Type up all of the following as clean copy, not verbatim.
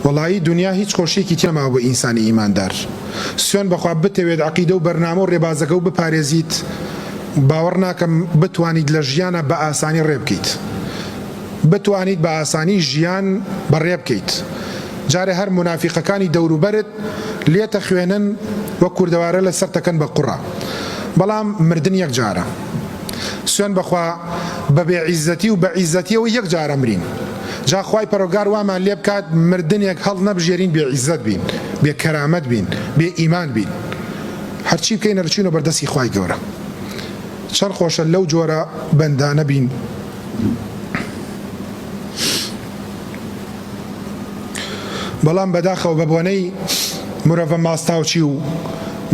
وەڵایی دونیا هیچ خۆشیەکی تیا نەماوە بۆ ئینسانی ئیماندار سوێن بەخوا بتەوێت عەقیدە و بەرنامە و ڕێبازەکەو بپارێزیت باوەڕ ناکەم بتوانیت لە ژیانا بە ئاسانی ڕێ بکەیت بتوانیت بە ئاسانی ژیان بەڕێ بکەیت جارێ هەر مونافیقەکانی دەوروبەرت لێتەخوێنن وەک کوردەوارە لەسەرتەکەن بە قوڕە بەڵام مردن یەک جارە. سوێن بەخوا بە بێ عیزەتی و بە عیزەتیەوە یەک جار ئەمرین جا خوای پەرۆگار وامان لێ بکات مردنێک هەڵنەبژێرین بێ عیزەت بین بێ کەرامەت بین بێ ئیمان بین هەرچی بکەین ئەرچینەوە بەردەستی خوای گەورە چەند خۆشە لەو جۆرە بەندانە بین. بەڵام بەداخەوە بە بۆنەی مرۆڤە ماستاوچی و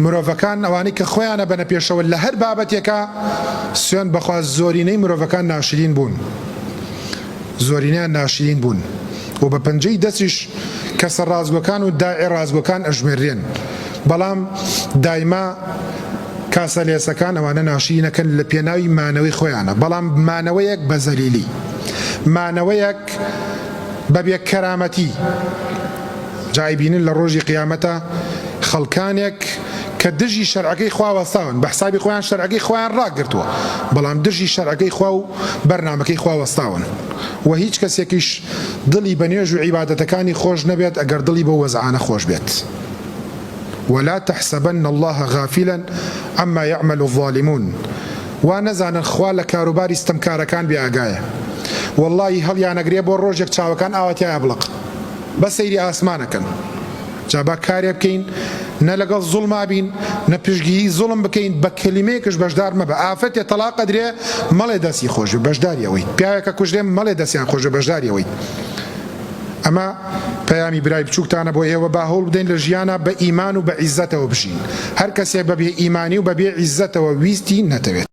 مرۆڤەکان ئەوانەی کە خۆیان ئەبەنە پێشەوە لە هەر بابەتێکا سوێند بەخوا زۆرینەی مرۆڤەکان ناشرین بوون زۆرینەیان ناشرین بوون و بە پەنجەی دەستیش کەسە ڕاستگۆکان و داعی ڕاستگۆکان ئەژمێررێن بەڵام دایما کاسە لێسەکان ئەوانە ناشرینەکەن لە پێناوی مانەوەی خۆیانە بەڵام مانەوەیەک بە زەلیلی مانەوەیەک بە بێ کەرامەتی، جا ئەیبینن لە ڕۆژی قیامەتا خەڵکانێک کە دژی شەرعەکەی خوا وەستاون، بە حسابی خۆیان شەرعەکەی خوایان ڕاگرتووە، بەڵام دژی شەرعەکەی خوا و بەرنامەکەی خوا وەستاون و هیچ کەسێکیش دڵی بە نوێژ و عیبادەتەکانی خۆش نەبێت ئەگەر دڵی بەو وەزعانە خۆش بێت. ولا تحسبن اللە غافلا عما یعمل الظالمون وا نەزانن خوا لە کاروباری ستەمکارەکان بێ ئاگایە وەڵڵاهی هەڵیانەگرێ بۆ ڕۆژێک چاوەکان ئاوا تیایا بڵق بەس سەیری ئاسمان ئەکەن جا با کارێ بکەین نە لەگەڵ زوڵما بین نە پشتگیری زوڵم بکەین بە کەلیمەیەکش بەشدار مەبە ئافرەتێ تەڵاق ئەدرێ مەڵێ دەستی خۆش بێ بەشداری ئەوەیت پیاوێکە کوژرێ مەڵێ دەستیان خۆش بێ بەشداری ئەوەیت ئەمە پەیامی برای بچوکتانە بۆ ئێوە با هەوڵ بدەین لە ژیانا بە ئیمان و بە عیزەتەوە بژین هەر کەسێک بە بێ ئیمانی و بە بێ عیزەتەوە ویستی نەتەوێت.